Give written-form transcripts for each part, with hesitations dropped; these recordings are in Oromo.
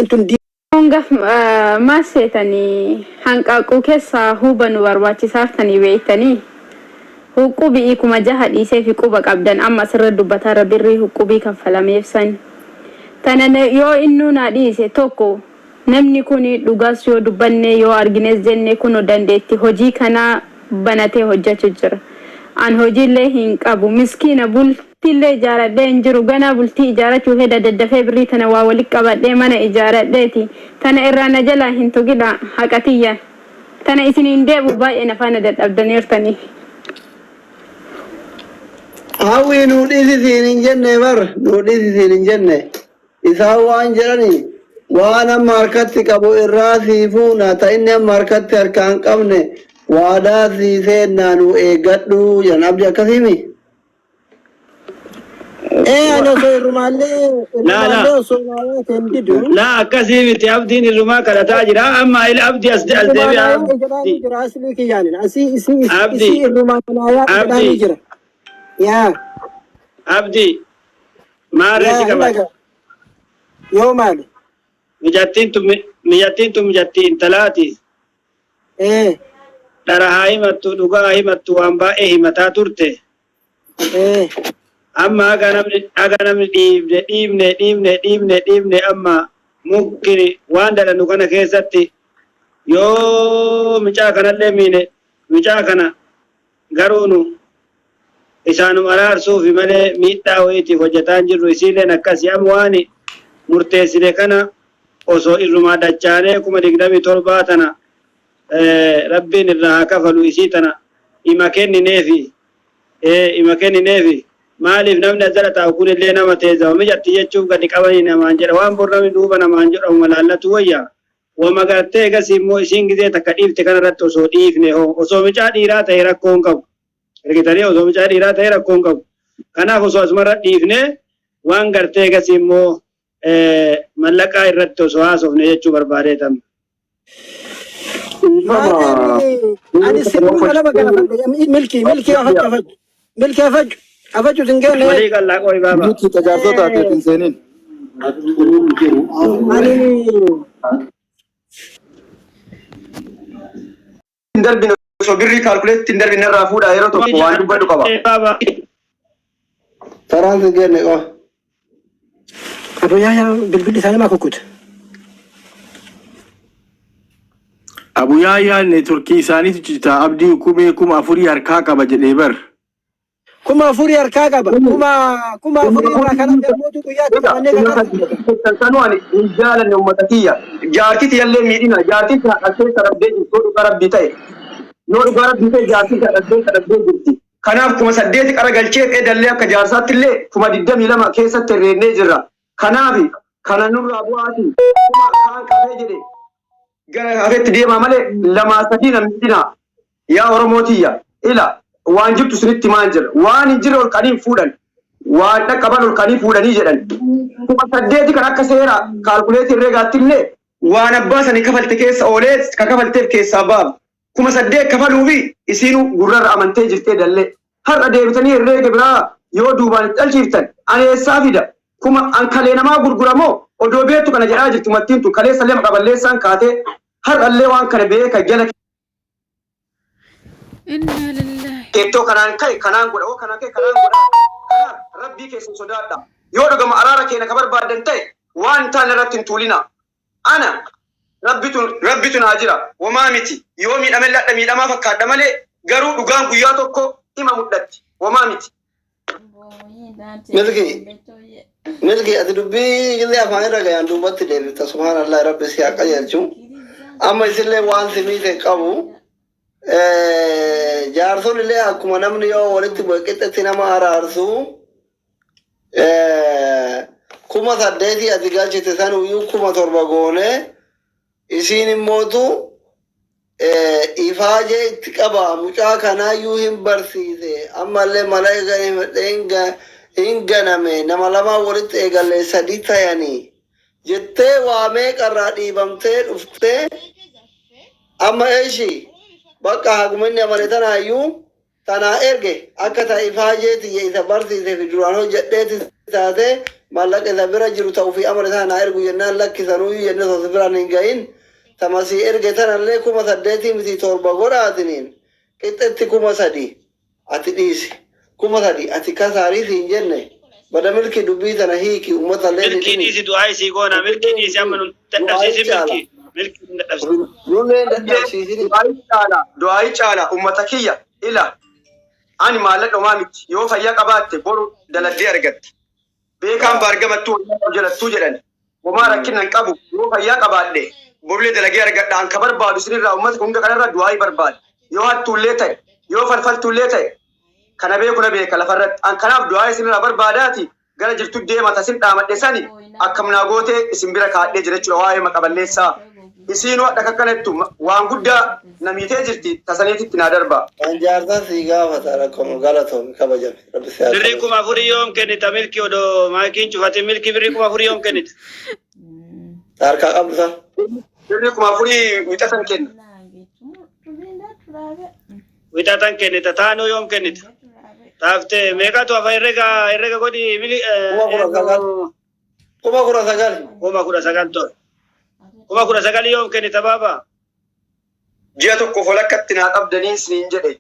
Tun Hangaf maal seetanii hanqaaquu keessaa huuba nu barbaachisaartanii beeytanii? Huqqubii 6000 dhiiseefi quba qabdan amma asirra dubbataarra birrii huqqubii kanfalameef san. Tana yoo innuu naa dhiise tokko namni kuni dhugaas yoo dubbanne yoo argines jenne kuno dandeetti hojii kanaa banatee hojjachu jira. An hojiillee hin qabu miskiina bultiillee ijaaradhee hin jiru ganaa bultii ijaarachuu heda daddafee birrii tana waa wali qabadhee mana ijaaradheeti tana irraa na jalaa hin tuqidhaa haqa tiyya tana isinii hin deebi'u baay'ee na faana dadhabdaniirtanii. Hawwii nuu dhiisi siin hin jenne bar nuu dhiisi siin hin jenne. Isaan waan jedhani waan amma harkatti qabu irraa sii fuuna ta inni amma harkatti harkaa hin qabne waadaa sii seennaa nuu eeggadhu jedhan abdi akkasiimi. Ee ani osoo irrumaallee Laa laa. irrumaallee osoo naa ta'e hin didu. Laa akkasii miti abdiin irrumaa kadhataa jira. Amma ila abdii as as Irrumaa deebi'a naa yaa'e jedhaanii abdii. jira aslii kiyyaanin. Asii isii isii Abdii. isii irrumaa naa yaa'e jedhaanii Abdii. jira. Yaa Abdii. Maarree yaa si hin qabata. dhaga. Yoo maali? Mijattiin tun mijattiin tun mijattii intalaati. Ee Dhara haa himattu dhugaa haa himattu waan baay'ee himataa turte. ee Amma haga namni haga namni dhiibne dhiibne dhiibne dhiibne dhiibne amma mukkin waan dalannu kana keessatti yoo micaa kanallee miine micaa kana garuu nu isaanum araarsuufi malee miidhaa wayiitiif hojjataa hin jirru isiilleen akkasi amma waan murteessine kana osoo irrumaa dachaanee 27,000 tana rabbiin irraa haa kafalu isii tana ima kennineefi ima kennineefi maaliif namni as jala taa'u kunillee nama teezama mijatti jechuuf gadi qabanii namaan jedha waan bor namni duuba namaan jedhamu malaallatu wayya Wama gartee egasii immoo isiin gizee takka dhiifte kana irratti osoo dhiifne hoo osoo micaa dhiiraa ta'e rakkoo hin qabu. Argitanii osoo micaa dhiiraa ta'e rakkoo hin qabu. Kanaaf osoo asumarra dhiifne waan gartee egasii immoo mallaqaa irratti osoo haasofne jechuu barbaadeet amma. Maali ani sirruma lama gaafadhe milkii milkii afaju afaju milkii afaju afaju sin geenne Walii qallaa qoy baaba. Milkii tajaajiltoota ati hin seenin. Ani hin darbine osoo birrii kaalkuleetti hin darbine irraa fuudhaa yeroo tokko waan dubbadhu qaba. Baaba. Taraan sin geenne qofa. Abu Yahya bilbilli isaa namaa kukkuta. Abu Yaayyaan neetworkii isaaniitu cita abdii kumee 4000 harkaa qaba jedhee bar. 4000 harkaa qaba. 4000 irraa kan hafe ammootu guyyaatti qabannee kan hafe. Sanuu ani hin jaalanne uummata kiyya. Jaartii tiyyallee miidhina. Jaartii tiyya keessa dhabdee jirti. Yoo dhugaa rabbii ta'e. Yoo dhugaa rabbii ta'e jaartii tiyya keessa dhabdee jirti. Kanaaf 8000 qara galchee edallee akka jaarsaatti illee 22,000 keessatti herreennee jirra. Kanaaf kana nurraa bu'aati. Kuma kaan qabee jedhe gara hafetti deemaa malee lamaa sadii na miidhina. Yaa Oromoo tiyya ila waan jirtu isinitti himaan jira. Waan hin jirre ol ka'anii hin fuudhan. Waan dhaqqaban ol ka'anii fuudhanii jedhan. 8000 kan akka seera kaalkuleetii herreegaatti illee waan abbaa sanii kafalte keessa oolee ka kafalteef keessaa baaf. 8000 kafaluufi isiinuu gurrarra amantee jirtee dallee. Har'a deebitanii herreega biraa yoo duubaan itti dhalchiiftan ani eessaa fida? Kuma an kalee namaa gurgura moo odoo beektu kana jedhaa jirti umattiin tun kaleessallee maqa balleessaan kaatee har'allee waan kana beeka jala Innaa lillaahi. keettoo kanaan ka'e kanaan godha oo kanaan ka'e kanaan godha kanaaf rabbii keessan sodaadha yoo dhugama araara keena ka barbaaddan ta'e waan hin taane irratti hin tuulina ana rabbitu rabbitu naa jira womaa miti yoo miidhamellee hadha miidhamaa fakkaadha malee garuu dhugaan guyyaa tokko ima mudhatti womaa miti Milki milki ati dubbii gillee afaan irra gayaan duubatti deebifta subhaanallah rabbi si haa qajeelchu. Amma isillee waan si miite qabu jaarson illee akkuma namni yoo walitti bu'e qixxetti nama araarsu 8000 ati galchite sanuyyuu 7000 goone isiin immootu ifaajee itti qaba mucaa kanaayyuu hin barsiise ammallee mala hin ganame nama lamaa walitti eegalle sadi tayanii jettee waa meeqarraa dhiibamtee dhuftee amma eeshi bakka haguma inni amane tanaayyuu tanaa erge akka ta ifaajee tiyya isa barsiise fi duraan hojjedheeti taate. Maallaqa isa bira jiru ta'uu fi amala isaa naa ergu jennaan lakkisanuyyuu jennee osoo si biraan hin gahin tama sii erge tanallee 8000 miti 7 godhaatiniin qixxetti 3000 ati dhiisi 3000 ati kasaarii siin jenne bada milki dubbii tana hiiki ummatallee Milkii hidhini dhiisi du'aa isii goona milkii dhiisi amma nun du'aayi dadhabsiisin caala milkii milkii nun dadhabsiisin. nullee hin dadhabsiisini. Du'aayi caala du'aayi caala ummata kiyya ila ani maallaqa homaa miti yoo fayyaa qabaatte boru daladdee argatta. Beekaan baargamattuu wayyaa qabu jalattuu jedhan. Homaa rakkina hin qabu yoo fayyaa qabaadhe borullee dalagee argadha. An ka barbaadu isinirraa ummata hunda kanarraa du'aayii barbaada. Yoo hattuullee ta'e yoo falfaltuullee ta'e kana beeku na beeka lafarratti. An kanaaf du'aayii isinirraa barbaadaati gara jirtu deema tasin dhaamadhe sani akkam naa gootee isin bira kaadhee jira jechuudha waa'ee maqaballeessaa. Isiinuu hadha kakkanattu waan guddaa na miitee jirti tasaniititti naa darba. Kan jaarsaa sii gaafata rakkoon galatoomi kabajame rabbi si haa Birrii kabaju. 4000 yoom kennita milkii odoo maakiin cufatin milkii birrii 4000 yoom kennita. Harkaa qabdu san. Birrii 4000 wixatan kenna. Wixatan kennita taanuu yoom kennita. Taaftee meeqatu hafa herrega herrega godhi mili 19,000. eenyu 19,000. 19,000 tola. 19,000 yoom kennita baaba? Ji'a tokkoof walakkatti naa qabdanii isiniin jedhe.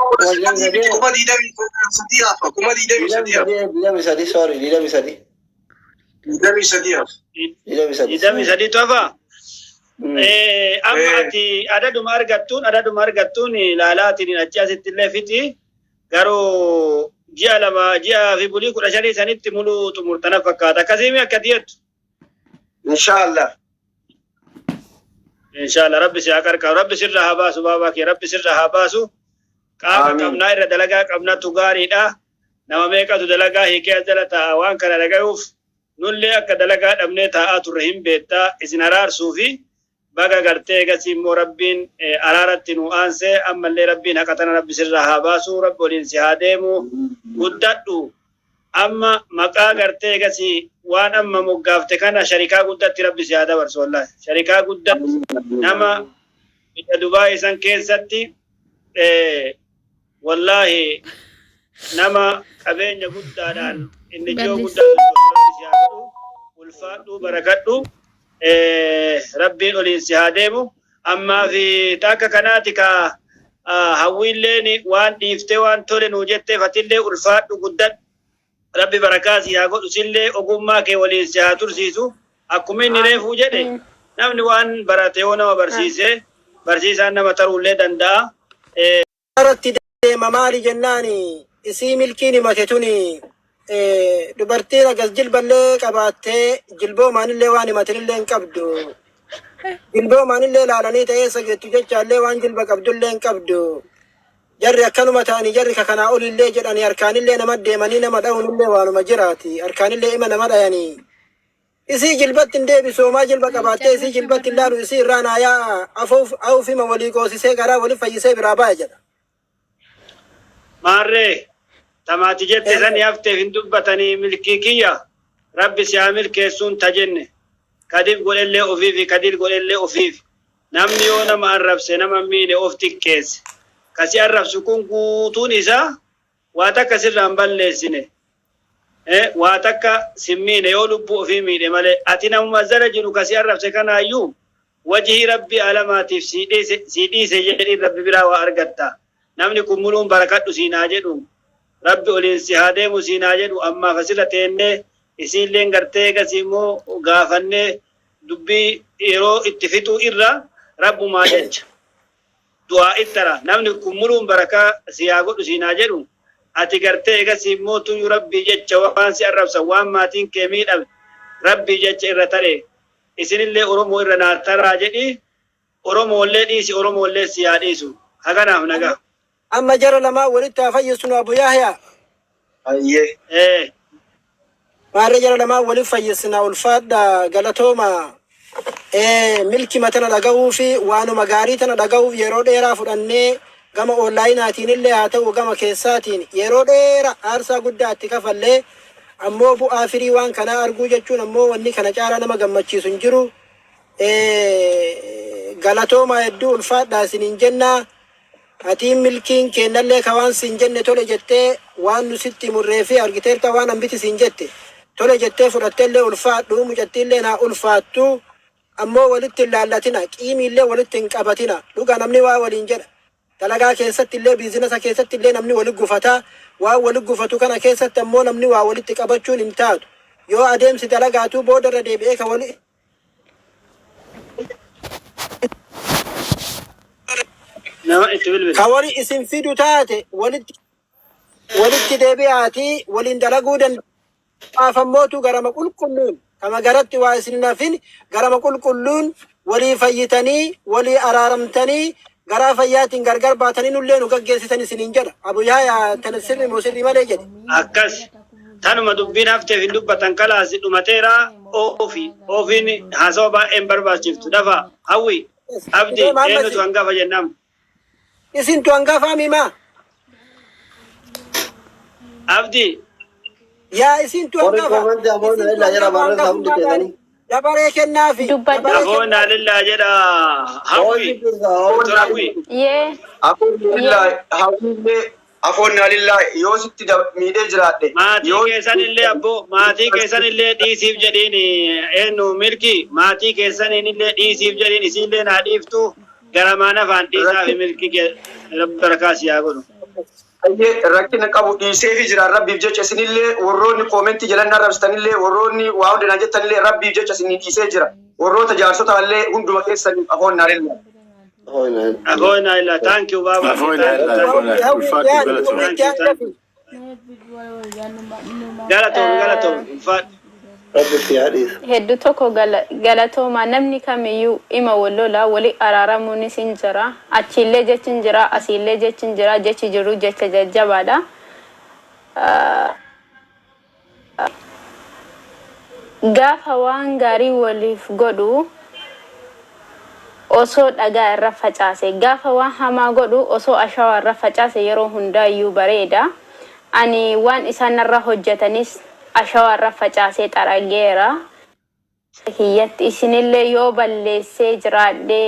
23 23 hafa. 23 hafa. 23 sorry 23. 23 hafa. 23. 23tu hafa? Amma ati adaduma argattuun adaduma argattuun ilaalaatiin achi asitti illee fixi garuu ji'a lama ji'a fi bulii 15 sanitti muluu xumurtana fakkaata. Akkasiimi akka jettu. Inshaallah. Inshallah rabbi si haa qarqaaru. Rabbi sirra haa baasu baabaa kee rabbi sirra haa baasu. Qaama Aamiin. qabnaa irra dalagaa qabnatu gaariidha. Nama meeqatu dalagaa hiikee as jala taa'a waan kana dhagayuuf nullee akka dalagaa dhabnee taa'aa turre hin beektaa isin araarsuu fi baga gartee egasii immoo rabbiin araaratti nu aansee ammallee rabbiin haqa tana rabbi sirraa haa baasu rabbi waliin si haa deemu guddadhu amma maqaa gartee egasii waan amma moggaafte kana sharikaa guddatti rabbi si haa dabarsu wallahi sharikaa guddatti nama biyya Dubaay san keessatti Wallaahi nama qabeenya guddaadhaan inni ji'oo Ballis. guddaa sochoosu rabbi si haa godhu ulfaadhu barakadhu rabbiin oliin si haa deemu ammaa fi ta akka kanaati ka hawwiilleen waan dhiiftee waan tole nuu jetteef atillee ulfaadhu guddadhu Rabbi barakaa sii haa godhu sillee ogummaa kee waliin si haa tursiisu akkuma inni reefuu jedhe namni waan barate yoo nama barsiise barsiisaan nama taruullee danda'a. Irratti deema maali jennaani isii milkiin himate tuni dubartiin agas jilballee qabaattee jilboomaanillee waan himatinillee hin qabdu. Jilboomaanillee laalanii ta'ee sageettu jechaallee waan jilba qabdullee hin qabdu. Jarri akkanuma ta'anii jarri ka kanaa oliillee jedhanii harkaanillee nama deemanii nama dha'uunillee waanuma jiraati. Harkaanillee ima nama dhayanii. Isii jilbatti hin deebisu homaa jilba qabaattee isii jilbatti hin laalu isii irraa naa yaa'a afuuf awufima walii goosisee garaa wali fayyisee biraa baya jedha. Maarree tama ati jette sani hafteef hin dubbatanii milkii kiyya rabbi si haa milkeessuun ta jenne kadib godhellee ofiifi kadiir godhellee ofiifi Namni yoo nama arrabse nama miidhe of xiqqeesse. Ka si arrabsu kun guutuun isaa waa takka sirraa hin balleessine. Waa takka sin miine yoo lubbuu ofii miidhe malee. Ati namuma as jala jiru ka si arrabse kanaayyuu wajhii Rabbii aalamaatiif sii dhiise sii dhiise jedhiin Rabbi biraa waa argatta. Namni kun muluun barakadhu siin haa jedhu. Rabbi oliin si haa deemu siin haa jedhu. Ammaaf asirra teennee isiilleen gartee eegasii immoo gaafannee Dubbii yeroo itti fixuu irra Rabbumaa jecha du'aa ittara namni kun muluun barakaa sii haa godhu siin haa jedhu ati gartee egasii immoo tuyyu Rabbii jecha waan si arrabsan waan maatiin kee miidhame Rabbii jecha irra tare isinillee Oromoo irra naa taraa jedhi Oromoollee dhiisi Oromoollee sii haa dhiisu haganaaf nagaa. Amma jara lamaan walitti haa fayyisnu Abu Yahya. Hayyee. Ee. Maarree jara lamaan walitti fayyisna ulfaadha galatooma. Ee milkima tana dhaga'uu fi waanuma gaarii tana dhaga'uuf yeroo dheeraa fudhannee gama onlaayinaatiin illee haa ta'u gama keessaatiin yeroo dheera aarsaa guddaa itti kafallee ammoo bu'aa firii waan kanaa arguu jechuun ammoo wanni kana caalaa nama gammachiisu hin jiru. Ee galatoomaa hedduu ulfaadhaa isiniin jennaa. Atiin milkiin keennallee ka waan siin jenne tole jettee waan nu sitti murree fi argiteerta waan hambiti siin jette. Tole jettee fudhatteellee ulfaadhu, mucattiilleen haa ulfaattu. Ammoo walitti hin laallatina, qiimiillee walitti hin qabatina. Dhuga namni waa waliin jedha. Dalagaa keessatti illee, biizinasa keessatti illee namni wali gufata. Waan wali gufatu kana keessatti ammoo namni waa walitti qabachuun hin taatu. Yoo adeemsi dalagaatuu booda irra deebi'ee ka wali Nama itti bilbila. ka wali isin fidu taate walitti walitti deebi'aatii waliin dalaguu danda'a. Kanaaf ammootu garama qulqulluun kama garatti waa isin hin hafin garama qulqulluun walii fayyitanii walii araaramtanii garaa fayyaatiin gargar baatanii nullee nu gaggeessitan isiniin jedha. Abu Yahya tana sirri moo sirrii malee jedhe. Akkas. Tanuma dubbiin hafteef hin dubbatan kalaas dhumateera oofi oofiin haasawa baay'ee hin barbaachiftu dafa hawwi abdi Deema ammas. eenyutu hangafa jennaan. Isintu hangafaa mimaa? Abdi Yaa isintu Warri hangafa. koomantii ammoo Isintu illaa jala hangafa barreessaa hundi hangafummaa keessanii. gaarii. Dabaree kennaafi. Dubbadhu. Dabaree afoo kennaafi. naalillaa jedha hawwi Hawwi dursa hawwi. doktor hawwi. Yee. Afoon Yee. lillaahi hawwiillee afoon lillaahi yoo sitti miidhee jiraadhe Maatii yoo keessan illee abboo maatii keessan illee dhiisiif jedhiin eenyu milki maatii keessaniin illee dhiisiif jedhiin isiillee naa dhiiftu garamaan afaan dhiisaa fi milki rabbi barakaa si haa godhu. Baay'ee rakkina qabu dhiiseefi jira rabbiif jecha isinillee warroonni koomentii jalan arrabsitanillee warroonni waa hunda naan jettanillee rabbiif jecha isinii dhiisee jira warroota jaarsotaallee hunduma keessaniif afoon lillaahi. Afoo naa illaa thank you baaba Afoo thank naa you illaa, thank afoo you naa Hawwi ulfaadhu dhiyaadhu galatoomi. hawwi thank you thank dhiyaadhu. you galatoomi galatoomi ulfaadhu. Rabbi si haa dhiisu. Hedduu tokko galatoomaa namni kamiyyuu ima wal lola wali araaramuunis hin jira achiillee jechi hin jira asiillee jechi hin jira jechi jiru jecha jajjabaadha. Gaafa waan gaarii waliif godhu osoo dhagaa irra facaase gaafa waan hamaa godhu osoo ashawaa irra facaase yeroo hundaayyuu bareeda. Ani waan isaan narra hojjetanis ashawaa irra facaasee xarageera. Kiyyatti isinillee yoo balleessee jiraadhe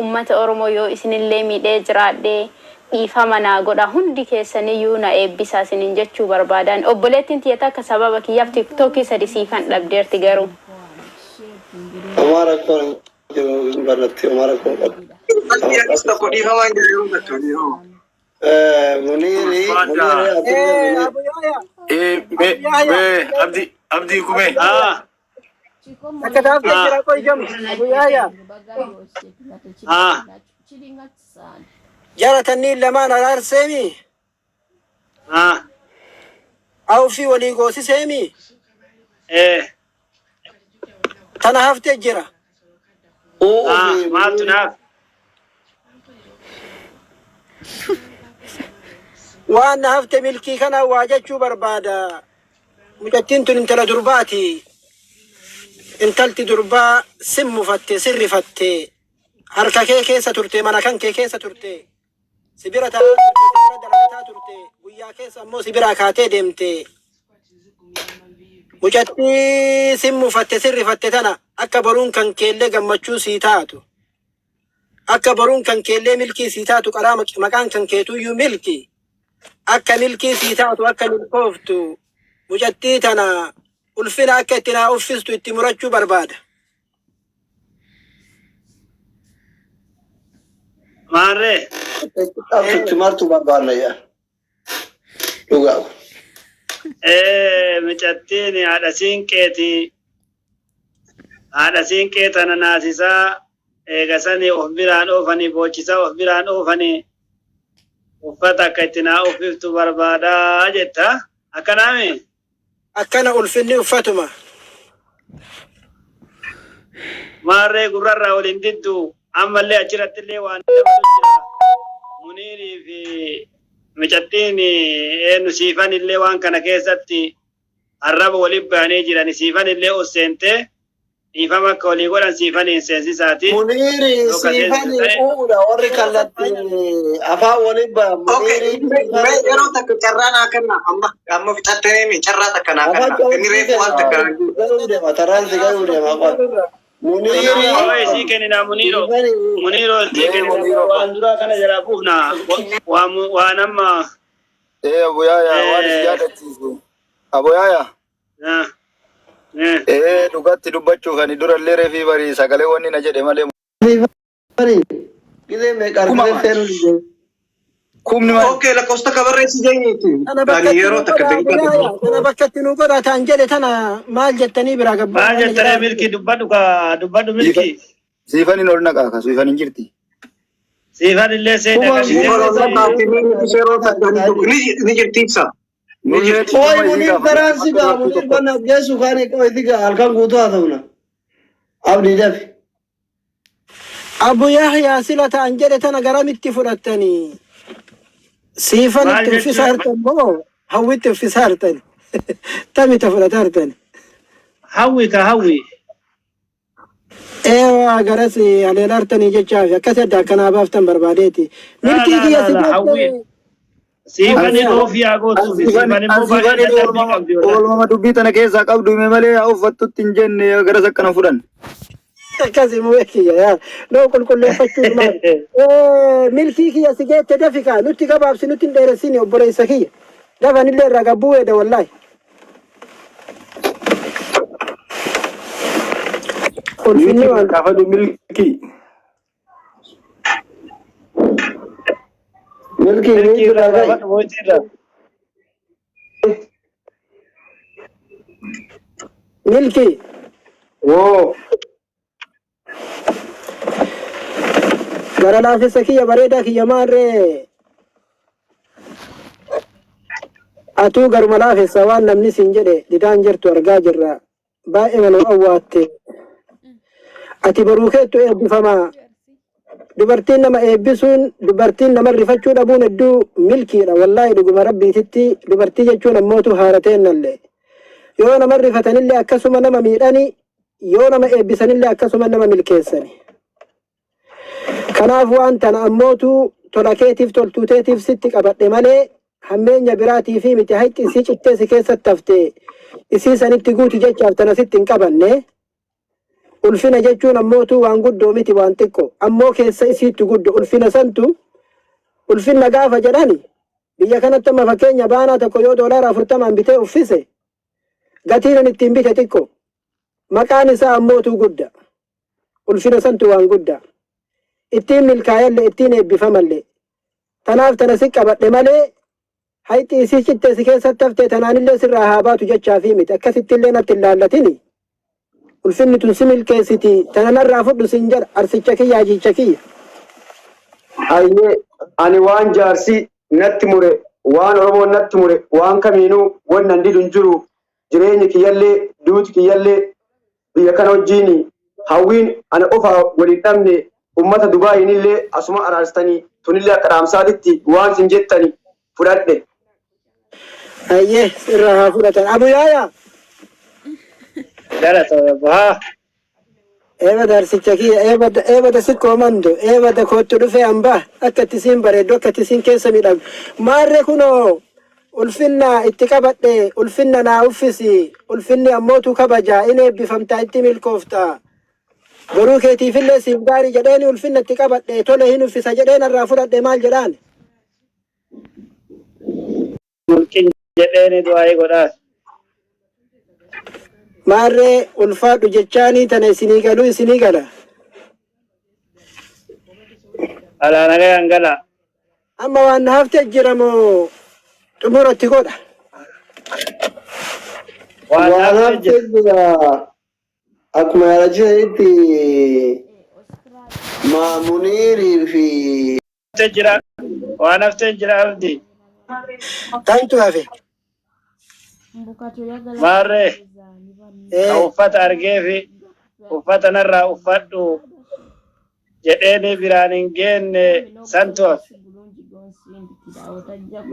ummata Oromoo yoo isinillee miidhee jiraadhe dhiifama naa godha hundi keessaniyyuu na eebbisaa isinin jechuu barbaadaan. Obboleettiin tiyya takka sababa kiyyaaf tiktookii sadi siifan dhabdeerti garuu. Homaa rakkoon hin jiru hin barratti homaa rakkoon qabu. Qalbii anis tokko dhiifamaa hin jiru yeroo tokko dhiifama. Muniiri Ulfaadha. Muniiri atillee Eh, Muniiri. Abu Yahya. Eh, me, Abu Yahya. me, Abdi, Abdi Kume. Ah Akka taafee ah jira qoy jamu. Abu Yahya. ah Jara tanniin lamaan araarseemi. ah Awfii walii goosiseemi. eh Tana haftee jira. Uu ah fi maaltu Muniiri. naaf Waan na hafte milkii kana waa jechuu barbaada. Mucattiin tun intala durbaati. Intalti durbaa sin mufatte, sin rifatte. Harka kee keessa turte, mana kan kee keessa turte. Si bira taa'aa turte, si bira dalagataa turte. Guyyaa keessa ammoo si biraa kaatee deemte. Mucattii sin mufatte, sin rifatte tana akka boruun kan keellee gammachuu sii taatu. Akka boruun kan keellee milkii sii taatu qaraa maqaan kan keetuyyuu milki. Akka milkii sii taatu akka milkooftu mucattii tana ulfina akka itti naa uffistu itti murachuu barbaada. Maarree. Itti martu barbaanna yaa. Dhugaa. Ee mucattiin haadha siinqeeti. Haadha siinqee tana naasisaa eegasanii of biraan oofanii boochisaa of biraan oofanii uffata akka itti naa uffiftu barbaadaa jetta. Akkanaami? Akkana ulfinni uffatuma. Maarree gurrarraa ol hin diddu. Ammallee achirrattillee waan dabalu jira. Muniirii fi mucattiin eenyu siifan illee waan kana keessatti arraba waliin bahanii jiran siifan illee ol seentee dhiifama akka walii godhan siifan hin seensisaati. Muniiri Yoo ka seensisu siifani ta'e uudha warri kallattii afaan waliin bahan Okay, Muniiri mee siifani yeroo takka carraa naa kenna amma amma fixattee carraa takka naa afaan kenna. Inni cawwii reefu waan takka kenna naan jiru. galuu deema tarraan si galuu deema qofa. Muniiri Oi sii kennina Muniiro. siifani Muniiro sii Mee kennina Muniiro waan duraa kana jalaa buufna waan amma Ee Abu Yahya waan si yaadachiisu. Abu Yahya. Ah. Eh. Ee dhugatti dubbachuuf ani durallee reefii barii sagalee wanni na jedhe malee Gizee meeqa kuma argatee maali? seenuu dide. Kumni maali? Okay, lakkoofsa takka barreessi jenniiti. Tana Ani bakkatti yeroo nuu takka godha daqiiqaa Abu tokko. Yahya. Tana bakkatti nuu godha taan jedhe tana maal jettanii biraa Maal gabbu'aa jettaree jedhaa. milkii dubbadhu ka dubbadhu milkii. Siifan hin ol naqaa ka siifan hin jirti. Siifan illee seena Kuma agarsiisee Siifan kuma ol naqaati yeroo takka ni ni jirti ibsa. Ni Nullee jirti. Qoy dhiifama isii Muniir gaafanna karaan si akka gaa dubartii Muniir tokko. banna geessu kaani qoy si gaa halkan guutuu haasofna. Abdii dafi. Abu Yahya sila ta'an jedhe tana garamitti fudhattanii? Siifan Maal itti uffisa jechuun hartan moo hawwitti uffisa hartan? Tamita fudhata hartan? hawwi ka hawwi. Eewaa garas haleela hartanii jechaaf akkas adda akkanaa baaftan barbaadeeti. Laa Milkii laa kiyya laa si laa hawwi. geette Siifan Yahya. ofii haa gootuufi siifan immoo baay'ee Ansiifan dadhabbii oolmama qabdi wallaahi. oolmama dubbii tana keessaa qabdu hime malee haa uffattutti hin jenne garas akkana fudhan. Akkasii mu'ee kiyya yaa. Noo qulqulleeffachuun maal? Milkii kiyya si geette dafi kaa nutti gabaabsi nutti hin dheeressini obboleessa kiyya. Dafanillee irraa gabbuu weeda wallaahi. Ulfinni Milkii waan kaafadhu milkii. Milkii Milkii miitu irraa dhaga'i. gaafadhu mootii irraa. Milkii. Woo. Gara laafessa kiyya bareedaa kiyya maarree atuu garuma laafessa waan namni siin jedhe didaan jirtu argaa jirra. Baay'ee mana awwaatte. Ati boruu keettu eebbifamaa. Dubartiin nama eebbisuun dubartiin nama rifachuu dhabuun hedduu milkiidha. Wallaahi dhuguma rabbiititti dubartii jechuun ammootu haara teennallee. Yoo nama rifatanillee akkasuma nama miidhani yoo nama eebbisanillee akkasuma nama milkeessani. Kanaaf waan tana ammootu tola keetiif toltuu teetiif sitti qabadhe malee hammeenya biraatiifi miti hayxi isii cittee si keessatti hafte isii sanitti guuti jechaaf tana sitti hin qabanne. Ulfina jechuun ammootu waan guddoo miti waan xiqqo ammoo keessa isiittu guddo ulfina santu ulfinna gaafa jedhani biyya kanatti amma fakkeenya baanaa tokko yoo doolaara 40n bitee uffise gatiin inni ittiin bite xiqqo maqaan isaa ammootuu gudda ulfina santu waan gudda ittiin milkaayalle ittiin eebbifamallee tanaaf tana si qabadhe malee hayxi isii citte si keessatti haftee tanaanillee sirraa haa baatu jechaafii miti akkasittillee natti hin laallatini ulfinni tun si milkeessiti tana narraa fudhu sin jedha arsicha kiyya hajicha kiyya. Hayyee ani waan jaarsi natti mure waan Oromoon natti mure waan kamiinuu wannan didu hin jiru jireenyi kiyyallee duuti kiyyallee biyya kana wajjiini hawwiin ana qofaa wal hin dhabne ummata Dubaayiinillee asuma araarsitanii tunillee akka dhaamsaatitti waan isin jettani fudhadhe. Hayyee sirraa haa fudhatan. Abu Yaaya Galata haa. eebada arsicha kiyya eebada eebada sikkoo mando eebada koottu dhufee hambaa akka itti siin bareeddu akka itti siin keessa miidhagdu maarree kunoo ulfinna itti qabadhe ulfinna naa uffisi ulfinni ammootu kabaja in eebbifamtaa itti milkoofta boruu keetiifillee siif gaarii jedheeni ulfinna itti qabadhe tole hin uffisa jedheen irraa fudhadhe maal jedhaan. Mulqin jedheeni du'aa'ii godhaas. Maarree ulfaadhu jechaanii tana isinii galuu isinii gala. Alaa nagayaan gala. Amma waan na hafte jira moo xumuratti godha. Waan Waan hafte haftee jira. jira akkuma yaadachiisanitti Maamuniirii fi Haftee jira. Waan haftee jira abdi. Tantu hafe. Maarree ka Ee uffata argeefi uffata narraa uffadhu jedheeni biraan hin geenne santu hafe.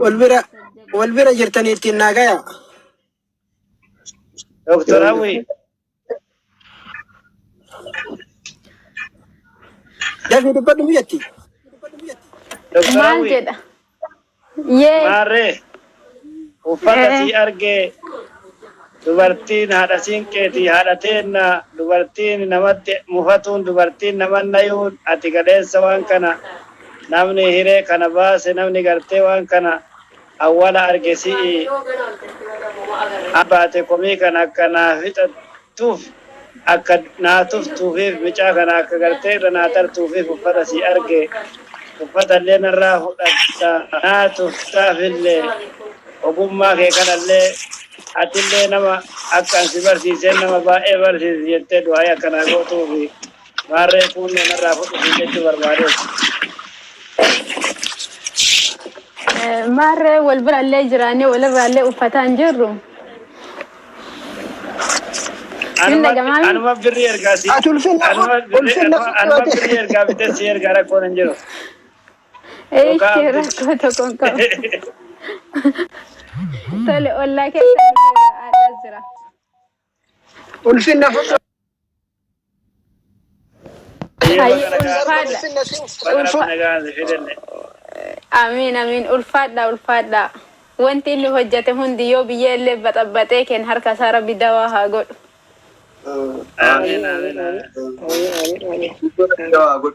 wal bira wal bira jirtanii ittiin naa gaya. Doktor Hawwi Dafii dubbadhu biyyatti. Doktor Maal Hawwi jedha? Yee. maarree uffata Ee. sii argee dubartiin haadha siinqeetii haadha teenna dubartiin namatti mufatuun dubartiin naman nayuun ati galeessa waan kana namni hiree kana baase namni gartee waan kana awwala arge si'i. Baate komii kana akka naa fixattuuf, akka naa tuftuufiif, micaa kana akka gartee irra naa tartuufiif uffata si arge, uffata illee narraa fudhatta, naa tuftaafillee ogummaa kee kanallee atillee nama akka an si barsiiseen nama baay'ee barsiisi jettee du'aayii akka naa gootuufi maarree kuunnoo narraa fudhu siin jechuu barbaadeeti. Maarree wal birallee jiraannee walirraallee uffataa hin jirru. Hin Anuma dhagamaami? Anuma birrii ergaa si Ati ulfinna anuma birrii ulfinna anuma fudhate. Birrii ergaa bitee si ergaa, rakkoon hin jiru. Yookaan Eeshi, abdii. Rakkoo tokko hin qabu. Tole, ollaa keessa dhufeera, haadhaas jira. Ulfinna fudhate. Hayyee, Hayyee, baga nagaa ulfaadha. Ulfinna si baga Ulfa rabbi nagaan si fidenne. Amiin, amiin, ulfaadha, ulfaadha. Wanti inni hojjete hundi yoo biyyee illee baxabbaxee kenn harka isaa rabbi dawaa haa godhu. Amiin, amiin, amiin. Amiin, amiin, amiin.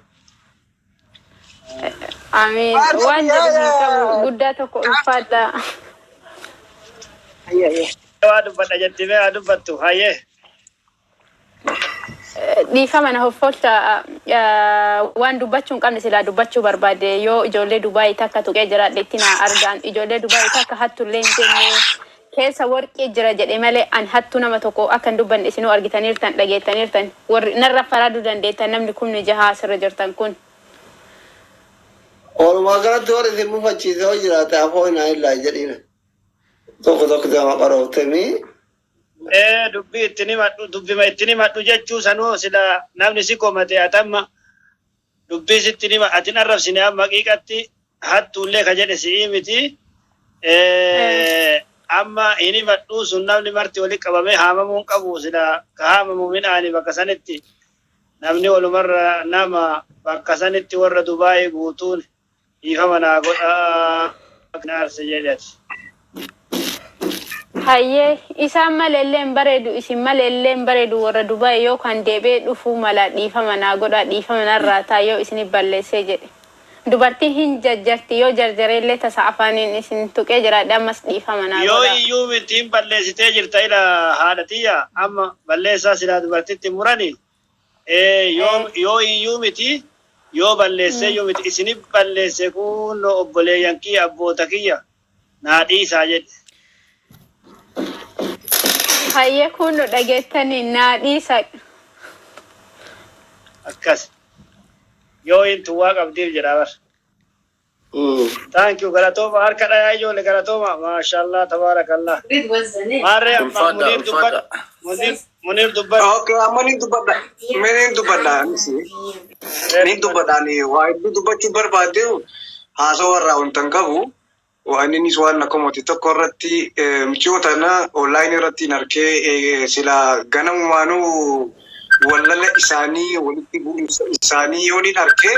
Amiin. Waan jedhu hin qabu, guddaa tokko ulfaadha. Ayya, ayya. Waa dubbadha jetti, mee haa dubbattu, hayyee. Dhiifama na hoffolcha, waan dubbachuu hin qabne silaa dubbachuu barbaade, yoo ijoollee Dubaayii takka tuqee jiraadhe itti naa argaan. Ijoollee Dubaayii takka hattullee hin jenne, keessa warqii jira jedhe malee an hattuu nama tokko akka hin dubbanne isinuu argitaniirtan, dhageettaniirtan. Warri narra faraaduu dandeettan, namni 60,000 asirra jirtan kun. Walumaa galatti warri isin mufachiise yoo jiraate afoo hinaa illaa jedhina. Tokko tokko nama qarooftemii. Ee, dubbii ittiin himadhu, dubbima ittiin himadhu jechuu sanuu sila namni si komate, atamma dubbii sitti hima, ati hin arrabsine, amma haqiiqatti hattuullee ka jedhe si'ii miti. Amma hin himadhu sun namni marti walitti qabamee haamamuu hin qabu, sila ka haamamu midhaani bakka sanitti namni walumarra nama bakka sanitti warra Dubaayii guutuun dhiifama naa godhaa na arse jedhe ati. Hayyee, isaan malee illee hin bareedu, isin malee illee hin bareedu. Warra Dubaay yoo kan deebi'ee dhufuu mala dhiifama naa godhaa, dhiifama narraa ta'a yoo isinif balleessee jedhe. Dubartiin hin jajjarti, yoo jarjaree illee tasa afaaniin isin tuqee jiraadhe ammas dhiifama naa Yoo godhaa. iyyuu miti, hin balleessitee jirta, ila haadha tiyya, amma balleessaa silaa dubartitti murani ee yoo yoo iyyuu miti, yoo balleessee iyyuu miti, isinif balleesse, kunno obboleeyyan kiyya, abboota kiyya, naa dhiisaa jedhe. Hayyee, kun dhageettanii, naa dhiisa. Akkas yoo hin tuwwaa qabdiif jedha bar. Thank you, galatooma, harka dhayaa ijoole, galatooma, maashallah, tabaarakallah. Maarree amma Ulfaadha, Muniir dubbadhu. ulfaadha. Muniir, Muniir dubbadhu. Okay, amma ni dubbadha. Mee ni dubbadha anis. Ni dubbadha, ani waa hedduu dubbachuu barbaade, haasawaa irraa wanta hin qabu. Waan innis waan akka mootii tokko irratti michuu tana online irratti hin arkee, sila ganamumaanuu wallala isaanii, walitti bu'insa isaanii yoo ni arkee.